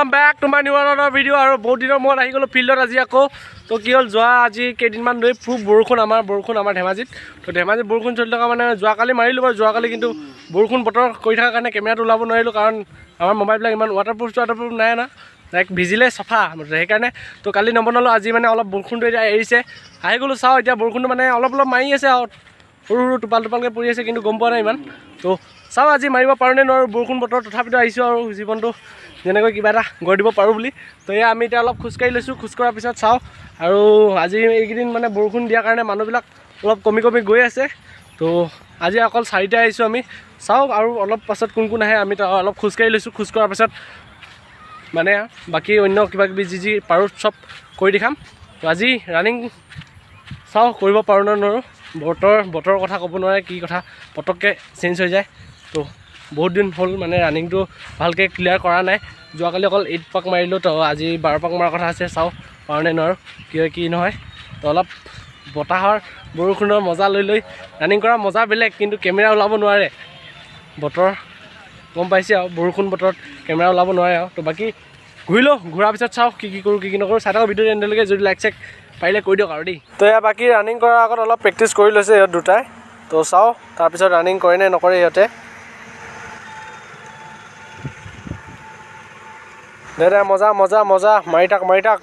Welcome back to my new another video. আৰু বহুত দিনৰ মূৰত আহি গ'লোঁ ফিল্ডত আজি আকৌ। তো কি হ'ল, যোৱা আজি কেইদিনমান ধৰি খুব বৰষুণ, আমাৰ ধেমাজিত। তো ধেমাজিত বৰষুণ চলি থকা মানে যোৱাকালি মাৰিলোঁ বাৰু, যোৱাকালি কিন্তু বৰষুণ বতৰ কৰি থকাৰ কাৰণে কেমেৰাটো ওলাব নোৱাৰিলোঁ, কাৰণ আমাৰ মোবাইলবিলাক ইমান ৱাটাৰপ্ৰুফ নাই না, লাইক ভিজিলে চফা মুঠতে, সেইকাৰণে তো কালি নবনালোঁ। আজি মানে অলপ বৰষুণটো এতিয়া এৰিছে, আহি গ'লোঁ চাওঁ এতিয়া বৰষুণটো মানে অলপ অলপ মাৰি আছে আৰু সৰু সৰু টোপাল টোপালকৈ পৰি আছে, কিন্তু গম পোৱা নাই ইমান। তো চাওঁ আজি মাৰিব পাৰোঁ নে নোৱাৰোঁ বৰষুণ বতৰ, তথাপিতো আহিছোঁ আৰু জীৱনটো যেনেকৈ কিবা এটা গঢ় দিব পাৰোঁ বুলি। তো এয়া আমি এতিয়া অলপ খোজকাঢ়ি লৈছোঁ, খোজ কঢ়াৰ পিছত চাওঁ। আৰু আজি এইকেইদিন মানে বৰষুণ দিয়াৰ কাৰণে মানুহবিলাক অলপ কমি কমি গৈ আছে। তো আজি অকল চাৰিটা আহিছোঁ আমি, চাওঁ আৰু অলপ পাছত কোন কোন আহে। আমি অলপ খোজকাঢ়ি লৈছোঁ, খোজ কঢ়াৰ পিছত মানে বাকী অন্য কিবা কিবি যি যি পাৰোঁ চব কৰি দেখাম। তো আজি ৰানিং চাওঁ কৰিব পাৰোঁ নে নোৱাৰোঁ, বতৰৰ কথা ক'ব নোৱাৰে, কি কথা পটককৈ চেঞ্জ হৈ যায়। তো বহুত দিন হ'ল মানে ৰানিংটো ভালকৈ ক্লিয়াৰ কৰা নাই, যোৱাকালি অকল 8 পাক মাৰিলোঁ, তো আজি 12 পাক মৰাৰ কথা আছে, চাওঁ পাৰোঁ নে নোৱাৰোঁ, কি হয় কি নহয়। তো অলপ বতাহৰ বৰষুণৰ মজা লৈ লৈ ৰানিং কৰা মজা বেলেগ, কিন্তু কেমেৰা ওলাব নোৱাৰে, বতৰ গম পাইছে আৰু বৰষুণ বতৰত কেমেৰা ওলাব নোৱাৰে আৰু। তো বাকী ঘূৰি লওঁ, ঘূৰাৰ পিছত চাওঁ কি কি কৰোঁ কি কি নকৰোঁ, চাই থাকক ভিডিঅ'টো এণ্ডলৈকে, যদি লাইক চাইক পাৰিলে কৰি দিয়ক আৰু দেই। তো এয়া বাকী ৰানিং কৰাৰ আগত অলপ প্ৰেক্টিছ কৰি লৈছে ইহঁত দুটাই, তো চাওঁ তাৰপিছত ৰানিং কৰে নে নকৰে সিহঁতে। দে দে মজা মজা মজা, মাৰি থাক মাৰি থাক।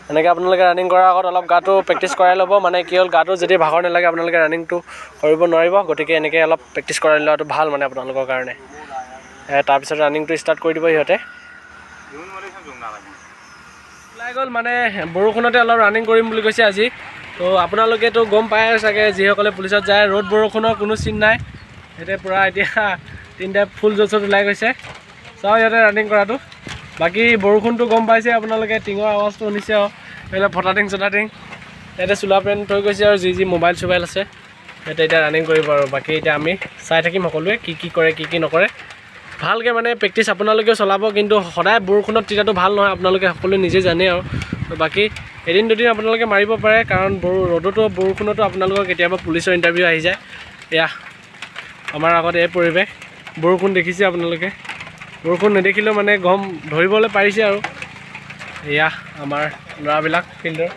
এনেকৈ আপোনালোকে ৰানিং কৰাৰ আগত অলপ গাটো প্ৰেক্টিছ কৰাই ল'ব, মানে কি হ'ল গাটো যদি ভাগৰ নালাগে আপোনালোকে ৰানিংটো কৰিব নোৱাৰিব, গতিকে এনেকৈ অলপ প্ৰেক্টিছ কৰাই লোৱাটো ভাল মানে আপোনালোকৰ কাৰণে। তাৰপিছত ৰানিংটো ষ্টাৰ্ট কৰি দিব সিহঁতে। ওলাই গ'ল মানে বৰষুণতে অলপ ৰানিং কৰিম বুলি কৈছে আজি। তো আপোনালোকেতো গম পায় চাগে, যিসকলে পুলিচত যায় ৰ'দ বৰষুণৰ কোনো চিন নাই, সিহঁতে পূৰা এতিয়া তিনিটা ফুল জোচত ওলাই গৈছে। চাওঁ সিহঁতে ৰানিং কৰাটো। বাকী বৰষুণটো গম পাইছে আপোনালোকে, টিঙৰ আৱাজটো শুনিছে আৰু এইবিলাক ফটা টিং চটা টিং। ইয়াতে চোলা পেণ্ট থৈ গৈছে আৰু যি যি মোবাইল চোবাইল আছে সিহঁতে এতিয়া ৰানিং কৰিব আৰু। বাকী এতিয়া আমি চাই থাকিম সকলোৱে কি কি কৰে কি কি নকৰে। ভালকৈ মানে প্ৰেক্টিছ আপোনালোকেও চলাব, কিন্তু সদায় বৰষুণত তিতাটো ভাল নহয়, আপোনালোকে সকলোৱে নিজে জানে আৰু। বাকী এদিন দুদিন আপোনালোকে মাৰিব পাৰে, কাৰণ ৰ'দতো বৰষুণতো আপোনালোকৰ কেতিয়াবা পুলিচৰ ইণ্টাৰভিউ আহি যায়। এয়া আমাৰ আগত এই পৰিৱেশ, বৰষুণ দেখিছে আপোনালোকে, বৰষুণ নেদেখিলেও মানে গম ধৰিবলৈ পাৰিছে আৰু। এয়া আমাৰ ল'ৰাবিলাক ফিল্ডৰ,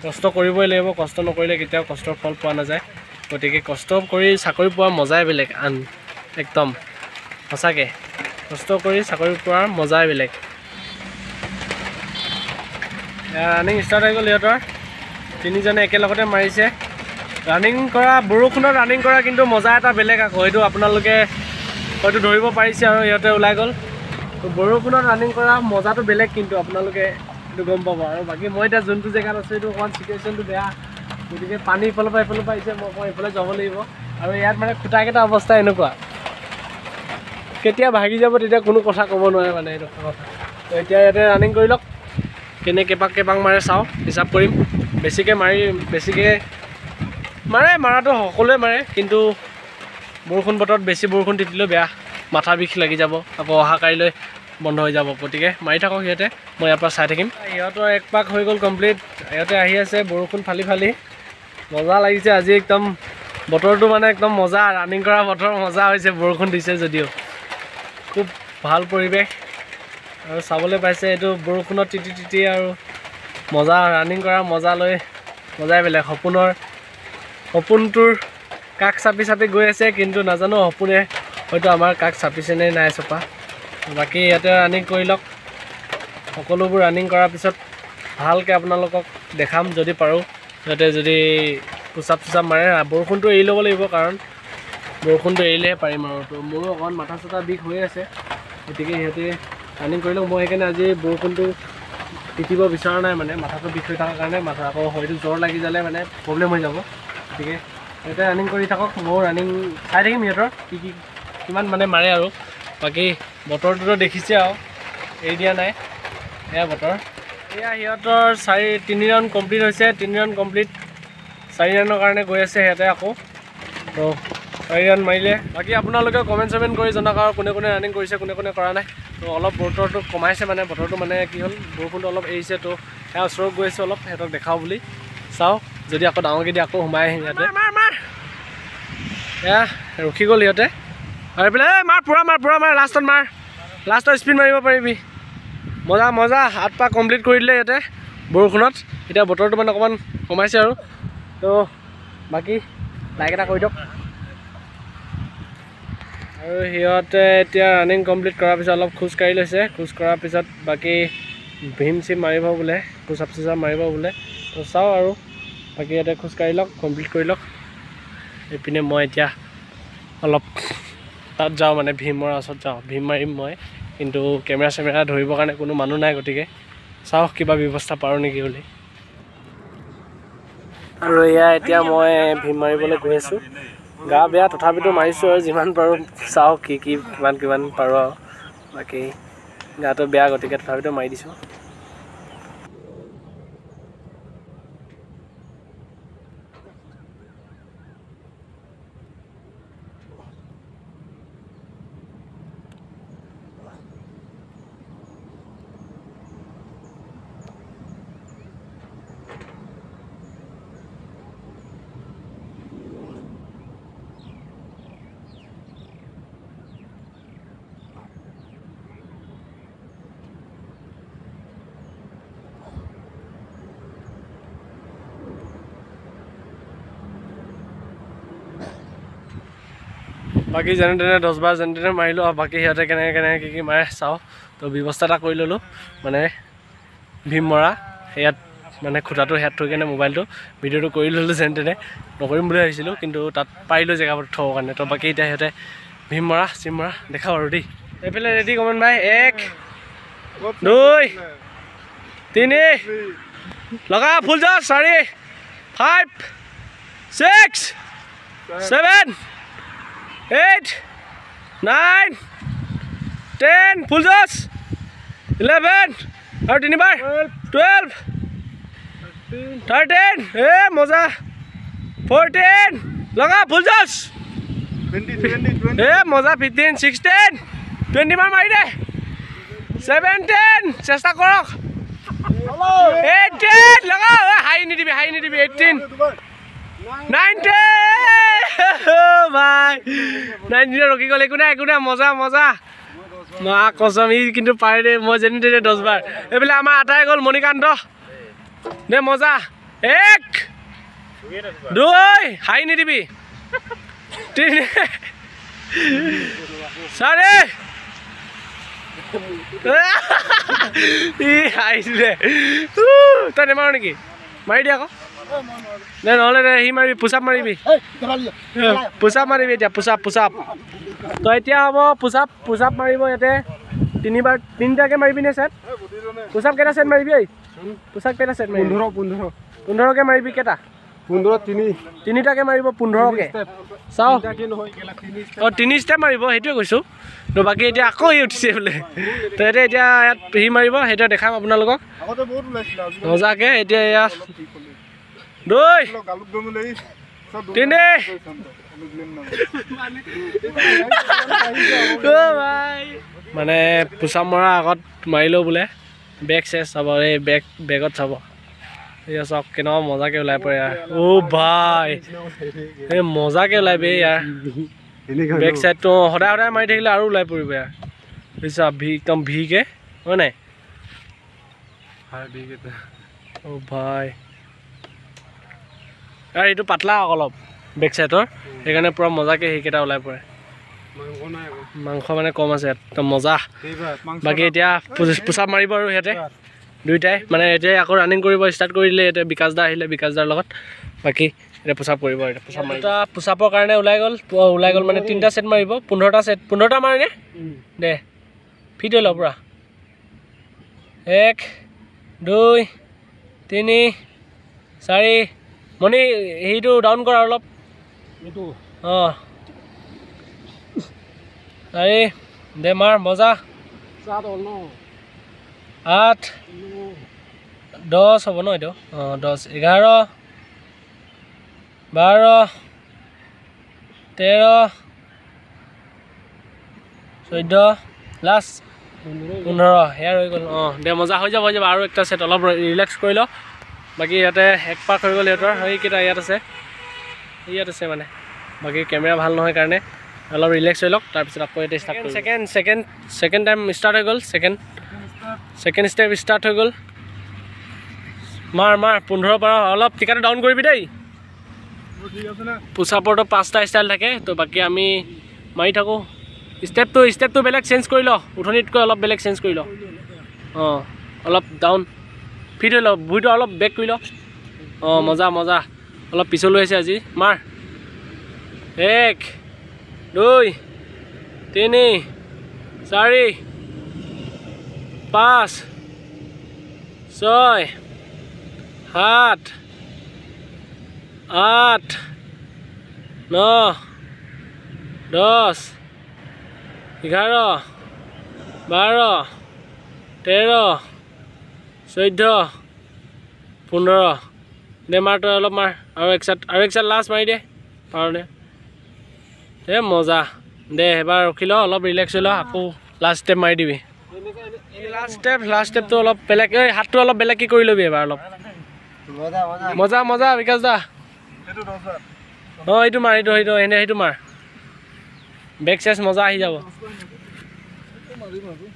কষ্ট কৰিবই লাগিব, কষ্ট নকৰিলে কেতিয়াও কষ্টৰ ফল পোৱা নাযায়, গতিকে কষ্ট কৰি চাকৰি পোৱাৰ মজাই বেলেগ, আন একদম সঁচাকৈ কষ্ট কৰি চাকৰি পোৱাৰ মজাই বেলেগ। ৰানিং ষ্টাৰ্ট হৈ গ'ল সিহঁতৰ, তিনিজনে একেলগতে মাৰিছে। ৰানিং কৰা বৰষুণত ৰানিং কৰা কিন্তু মজা এটা বেলেগ আকৌ, সেইটো আপোনালোকে হয়তো ধৰিব পাৰিছে আৰু। সিহঁতে ওলাই গ'ল, তো বৰষুণত ৰানিং কৰা মজাটো বেলেগ, কিন্তু আপোনালোকে সেইটো গম পাব আৰু। বাকী মই এতিয়া যোনটো জেগাত আছোঁ সেইটো অকণমান চিটুৱেশ্যনটো বেয়া, গতিকে পানী ইফালৰ পৰা ইফালৰ পৰা আহিছে, মই অকণমান ইফালে যাব লাগিব। আৰু ইয়াত মানে খুটাকেইটা অৱস্থা এনেকুৱা, কেতিয়া ভাগি যাব তেতিয়া কোনো কথা ক'ব নোৱাৰে মানে, সেইটো কথা। তো এতিয়া ইয়াতে ৰানিং কৰি লওক, কেনে কেইপাক কেইপাক মাৰে চাওঁ, হিচাপ কৰিম। বেছিকৈ মাৰে, মাৰাটো সকলোৱে মাৰে, কিন্তু বৰষুণ বতৰত বেছি বৰষুণ তিতিলেও বেয়া, মাথা বিষ লাগি যাব, আকৌ অহা কাইলৈ বন্ধ হৈ যাব। গতিকে মাৰি থাকক সিহঁতে, মই ইয়াৰ পৰা চাই থাকিম। সিহঁতৰ এক পাক হৈ গ'ল কমপ্লিট, সিহঁতে আহি আছে বৰষুণ ফালি ফালি, মজা লাগিছে আজি একদম বতৰটো, মানে একদম মজা, ৰানিং কৰা বতৰ মজা হৈছে, বৰষুণ দিছে যদিও খুব ভাল পৰিৱেশ আৰু চাবলৈ পাইছে। এইটো বৰষুণত তিতি তিতি আৰু মজা ৰানিং কৰা মজা লৈ মজাই বেলেগ। সপোনটোৰ কাষ চাপি চাপি গৈ আছে, কিন্তু নাজানো সপোনে হয়তো আমাৰ কাষ চাপিছে নে নাই চপা। বাকী ইয়াতে ৰানিং কৰি লওক, সকলোবোৰ ৰানিং কৰাৰ পিছত ভালকৈ আপোনালোকক দেখাম যদি পাৰোঁ। সিহঁতে যদি পুচাপ চুচাপ মাৰে, বৰষুণটো এৰি ল'ব লাগিব, কাৰণ বৰষুণটো এৰিলেহে পাৰিম আৰু। তো মোৰো অকণমান মাথা চাথা বিষ হৈ আছে, গতিকে সিহঁতে ৰানিং কৰি লওক। মই সেইকাৰণে আজি বৰষুণটো তিতিব বিচৰা নাই, মানে মাথাটো বিষ হৈ থকাৰ কাৰণে, মাথা আকৌ হয়তো জ্বৰ লাগি যালে মানে প্ৰব্লেম হৈ যাব। গতিকে সিহঁতে ৰানিং কৰি থাকক, ময়ো ৰানিং চাই থাকিম সিহঁতৰ কি কি কিমান মানে মাৰে আৰু। বাকী বতৰটোতো দেখিছে আৰু, এৰি দিয়া নাই এয়া বতৰ। এয়া সিহঁতৰ 3 ৰাউণ্ড কমপ্লিট হৈছে, 3 ৰাউণ্ড কমপ্লিট, 4 ৰাউণ্ডৰ কাৰণে গৈ আছে সিহঁতে আকৌ। তো 4 ৰাউণ্ড মাৰিলে। বাকী আপোনালোকে কমেণ্ট চমেণ্ট কৰি জনাওক আৰু কোনে কোনে ৰানিং কৰিছে কোনে কোনে কৰা নাই। তো অলপ বতৰটো কমাইছে, মানে বতৰটো মানে কি হ'ল বৰষুণটো অলপ এৰিছে, তো সেয়া ওচৰত গৈ আছোঁ অলপ সিহঁতক দেখাওঁ বুলি, চাওঁ যদি আকৌ ডাঙৰকৈ দিয়ে আকৌ সোমাই আহিম ইয়াতে। এয়া ৰখি গ'ল সিহঁতে, আৰু এইফালে মাৰ পুৰা মাৰ পুৰা মাৰ, লাষ্টত মাৰ, লাষ্টত স্পীড মাৰিব পাৰিবি। মজা মজা 8 পাক কমপ্লিট কৰি দিলে ইয়াতে বৰষুণত। এতিয়া বতৰটো মানে অকণমান কমাইছে আৰু। তো বাকী লাইক এটা কৰি দিয়ক। আৰু সিহঁতে এতিয়া ৰানিং কমপ্লিট কৰাৰ পিছত অলপ খোজকাঢ়ি লৈছে। খোজ কঢ়াৰ পিছত বাকী ভীম চিম মাৰিব বোলে, পুচাপ চুচাপ মাৰিব বোলে। তো চাওঁ আৰু বাকী ইয়াতে খোজকাঢ়ি লওক, কমপ্লিট কৰি লওক। এইপিনে মই এতিয়া অলপ তাত যাওঁ, মানে ভীমৰ ওচৰত যাওঁ, ভীম মাৰিম মই। কিন্তু কেমেৰা চেমেৰা ধৰিবৰ কাৰণে কোনো মানুহ নাই, গতিকে চাওঁ কিবা ব্যৱস্থা পাৰোঁ নেকি বুলি। আৰু এয়া এতিয়া মই ভীম মাৰিবলৈ গৈ আছোঁ। গা বেয়া তথাপিতো মাৰিছোঁ আৰু যিমান পাৰোঁ, চাওঁ কি কি কিমান কিমান পাৰোঁ আৰু। বাকী গাটো বেয়া গতিকে তথাপিতো মাৰি দিছোঁ। বাকী যেনে তেনে 10 বাৰ যেনে তেনে মাৰিলোঁ আৰু। বাকী সিহঁতে কেনেকৈ কেনেকৈ কি কি মাৰে চাওঁ। তো ব্যৱস্থা এটা কৰি ল'লোঁ, মানে ভীম মৰা ইয়াত মানে খুঁটাটো ইয়াত থৈ কেনে মোবাইলটো ভিডিঅ'টো কৰি ল'লোঁ যেনে তেনে। নকৰিম বুলি ভাবিছিলোঁ কিন্তু তাত পাৰিলোঁ জেগাবোৰ থ'বৰ কাৰণে। তো বাকী এতিয়া সিহঁতে ভীম মৰা চিম মৰা দেখাওঁ আৰু দেই। এইফালে ৰেডি কমন ভাই, 1 2 3 লগা ফুল যা, 4 5 6 7 8 9 10 ফুল জছ, 11 আৰু তিনিবাৰ 12 13 এ মজা 14 লগা ফুল জছ, এ মজা 15 16 20 বাৰ মাৰি দে, 17 চেষ্টা কৰক, 18 লগা, হাই নিদিবি হাই নিদিবি, 18 19 ভাই 19 ৰখি গ'ল। একো নাই একো নাই, মজা মজা, মা কচম ই কিন্তু পাৰে দেই। মই যেনে তেনে 10 বাৰ। এইফালে আমাৰ আটাই গ'ল মণিকান্ত দে, মজা। 1 2 হাই নিদিবি, 3 4 ই হাই দিলে। তই নেমাৰ নেকি? মাৰি দিয়া আকৌ। দে নহ'লে দে সি মাৰিবি, পুচাপ মাৰিবি, পুচাপ মাৰিবি এতিয়া, পুচাপ পুচাপ। তই এতিয়া হ'ব পুচাপ পুচাপ মাৰিব ইয়াতে তিনিবাৰ, তিনিটাকৈ মাৰিবি নে চেট? পুচাপ কেইটা চেট মাৰিবি? এই পুচাপ কেইটা চেট মাৰিবি? 15 15কৈ মাৰিবি। কেইটা? 15 3 তিনিটাকৈ মাৰিব 15কৈ। চাওঁ, অঁ 3 ষ্টেপ মাৰিব, সেইটোৱে কৈছোঁ। তো বাকী এতিয়া আকৌ সি উঠিছে বোলে। তো এতিয়া এতিয়া ইয়াত সি মাৰিব, সেইটোৱে দেখাম আপোনালোকক মজাকৈ। এতিয়া ইয়াত 2 3 মানে পুচাপ মৰাৰ আগত মাৰিলেও বোলে বেগ চেচ চাব, এই বেগ বেগত চাব। এয়া চাওক কেনেকুৱা মজাকৈ ওলাই পৰে ইয়াৰ। অ' ভাই এই মজাকৈ ওলাই বে ইয়াৰ বেক চাইডটো। সদায় সদায় মাৰি থাকিলে আৰু ওলাই পৰিব ইয়াৰ। বুজিছা, ভি একদম ভিকে হয় নাই? অ' ভাই আৰু এইটো পাতলা অলপ বেক চাইডৰ, সেইকাৰণে পূৰা মজাকৈ সেইকেইটা ওলাই পৰে। মাংস মানে কম আছে ইয়াত, একদম মজা। বাকী এতিয়া পুচাপ মাৰিব আৰু সিহঁতে দুইটাই, মানে এতিয়া আকৌ ৰানিং কৰিব ষ্টাৰ্ট কৰি দিলে। এতিয়া বিকাশ দা আহিলে, বিকাশ দাৰ লগত বাকী এতিয়া পুচাপ কৰিব। এতিয়া পুচাপ মাৰিব, পুচাপৰ কাৰণে ওলাই গ'ল, ওলাই গ'ল মানে 3টা ছেট মাৰিব, 15টা ছেট। 15টা মাৰেনে? দে ফিট হৈ ল পূৰা। 1 2 3 4 মণি সেইটো ডাউন কৰা অলপ। অঁ 4 দে মাৰ মজা। 8 10 হ'ব ন এইটো? অঁ 10 11 12 13 14 লাষ্ট 15 সেয়া ৰৈ গ'ল। অঁ দে মজা, হৈ যাব হৈ যাব। আৰু একটা ছেট অলপ ৰিলেক্স কৰি ল। বাকী ইয়াতে এক পাক হৈ গ'ল সিহঁতৰ। সেইকেইটা ইয়াত আছে, ইয়াত আছে মানে। বাকী কেমেৰা ভাল নহয় কাৰণে অলপ ৰিলেক্স হৈ লওক, তাৰপিছত আকৌ ইয়াতে start. Second second time start হৈ গ'ল। ছেকেণ্ড ছেকেণ্ড ষ্টেপ ষ্টাৰ্ট হৈ গ'ল। মাৰ মাৰ 15 বাৰ, অলপ টিকাটো ডাউন কৰিবি দেই। পুচাপৰটো 5টা ষ্টাইল থাকে, তো বাকী আমি মাৰি থাকোঁ। ষ্টেপটো বেলেগ চেঞ্জ কৰি ল, উঠনিতকৈ অলপ বেলেগ চেঞ্জ কৰি ল। অঁ, অলপ ডাউন ফিট হৈ ল, ভৰিটো অলপ বেক কৰি ল। অঁ, মজা মজা, অলপ পিছলৈ আহিছে আজি। মাৰ 1 2 3 4 5 6 7 8 9 10 11 12 13 14 15। দে মাৰ তই অলপ মাৰ, আৰু এক চাট লাষ্ট মাৰি দে পাৰনে। দে মজা, দে এবাৰ ৰখি ল, অলপ ৰিলেক্স হৈ ল, আকৌ লাষ্ট ষ্টেপ মাৰি দিবি। লাষ্ট ষ্টেপটো অলপ বেলেগ, এই হাতটো অলপ বেলেগকৈ কৰি ল'বি এবাৰ অলপ। মজা মজা বিকাশ দা। অঁ, এইটো মাৰ, এইটো সেইটো এনে সেইটো মাৰ, বেক চেচ মজা আহি যাব।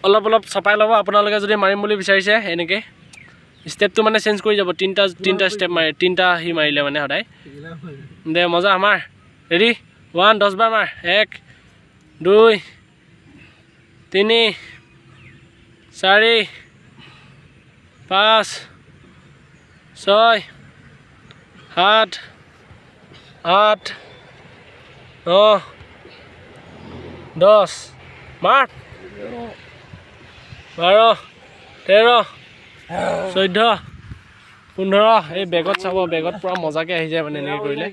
অলপ অলপ চপাই ল'ব আপোনালোকে যদি মাৰিম বুলি বিচাৰিছে। এনেকৈ ষ্টেপটো মানে চেঞ্জ কৰি যাব, তিনিটা ষ্টেপ মাৰি, তিনিটা সি মাৰিলে মানে সদায়। দে মজা, মাৰ ৰেডি 1, 10 বাৰ মাৰ। 1 2 3 4 5 6 7 8 9 10, মাৰ 12 13 14 15। এই বেগত চাব, বেগত পূৰা মজাকৈ আহি যায় মানে এনেকৈ কৰিলে।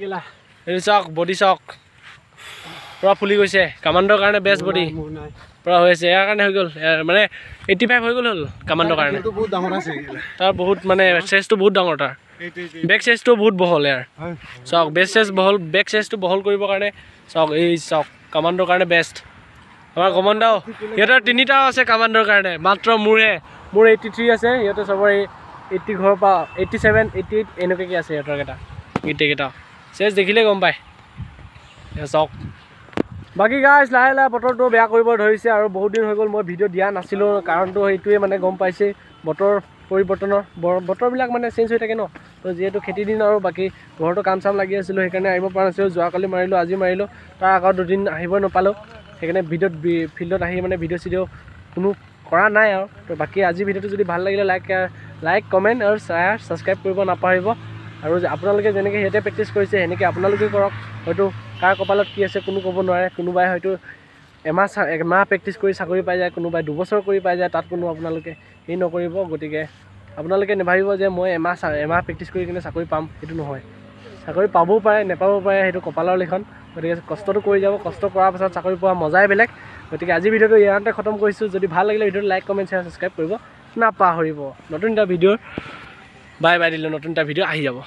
এইটো চাওক, বডি চাওক, পূৰা ফুলি গৈছে। কামাণ্ডৰ কাৰণে বেষ্ট বডি পূৰা হৈ আছে, ইয়াৰ কাৰণে হৈ গ'ল মানে 85 হৈ গ'ল হ'ল কামাণ্ডৰ কাৰণে। তাৰ বহুত মানে চেষ্টটো বহুত ডাঙৰ, তাৰ বেক চেষ্টটো বহুত বহল ইয়াৰ। চাওক বেক চেষ্ট বহল, বেক চেষ্টটো বহল কৰিবৰ কাৰণে চাওক, এই চাওক কামাণ্ডৰ কাৰণে বেষ্ট। আমাৰ কমাণ্ডাও সিহঁতৰ 3টাও আছে কামাণ্ডৰ কাৰণে, মাত্ৰ মোৰহে, মোৰ 83 আছে, সিহঁতে চবৰে 80 ঘৰৰ পৰা 87 88 এনেকুৱাকৈ আছে সিহঁতৰ কেইটা, গোটেইকেইটা চেষ্ট দেখিলেই গম পায়। চাওক বাকী গাইজ, লাহে লাহে বতৰটো বেয়া কৰিব ধৰিছে আৰু বহুত দিন হৈ গ'ল মই ভিডিঅ' দিয়া নাছিলোঁ, কাৰণটো সেইটোৱে মানে গম পাইছে বতৰ পৰিৱৰ্তনৰ, বতৰবিলাক মানে চেঞ্জ হৈ থাকে ন। তো যিহেতু খেতি দিন আৰু বাকী ঘৰতো কাম চাম লাগি আছিলোঁ, সেইকাৰণে আহিব পৰা নাছিলোঁ। যোৱাকালি মাৰিলোঁ, আজি মাৰিলোঁ, তাৰ আগত দুদিন আহিব নাপালোঁ, সেইকাৰণে ভিডিঅ'ত ফিল্ডত আহি মানে ভিডিঅ' চিডিঅ' কোনো কৰা নাই আৰু। তো বাকী আজি ভিডিঅ'টো যদি ভাল লাগিলে লাইক কমেণ্ট আৰু শ্বেয়াৰ ছাবস্ক্ৰাইব কৰিব নাপাহৰিব। আৰু আপোনালোকে যেনেকৈ সিহঁতে প্ৰেক্টিছ কৰিছে সেনেকৈ আপোনালোকে কৰক, হয়তো কাৰ কপালত কি আছে কোনো ক'ব নোৱাৰে। কোনোবাই হয়তো এমাহ প্ৰেক্টিছ কৰি চাকৰি পাই যায়, কোনোবাই 2 বছৰ কৰি পাই যায়, তাত কোনো আপোনালোকে হেৰি নকৰিব। গতিকে আপোনালোকে নাভাবিব যে মই এমাহ প্ৰেক্টিছ কৰি কিনে চাকৰি পাম, সেইটো নহয়। চাকৰি পাবও পাৰে নেপাবও পাৰে, সেইটো কপালৰ লিখন। গতিকে কষ্টটো কৰি যাব, কষ্ট কৰাৰ পাছত চাকৰি পোৱা মজাই বেলেগ। গতিকে আজি ভিডিঅ'টো ইয়াতে খতম কৰিছোঁ। যদি ভাল লাগিলে ভিডিঅ'টো লাইক কমেণ্ট শ্বেয়াৰ ছাবস্ক্ৰাইব কৰিব নাপাহৰিব। নতুন এটা ভিডিঅ'ৰ বাই বাই দিলোঁ, নতুন এটা ভিডিঅ' আহি যাব।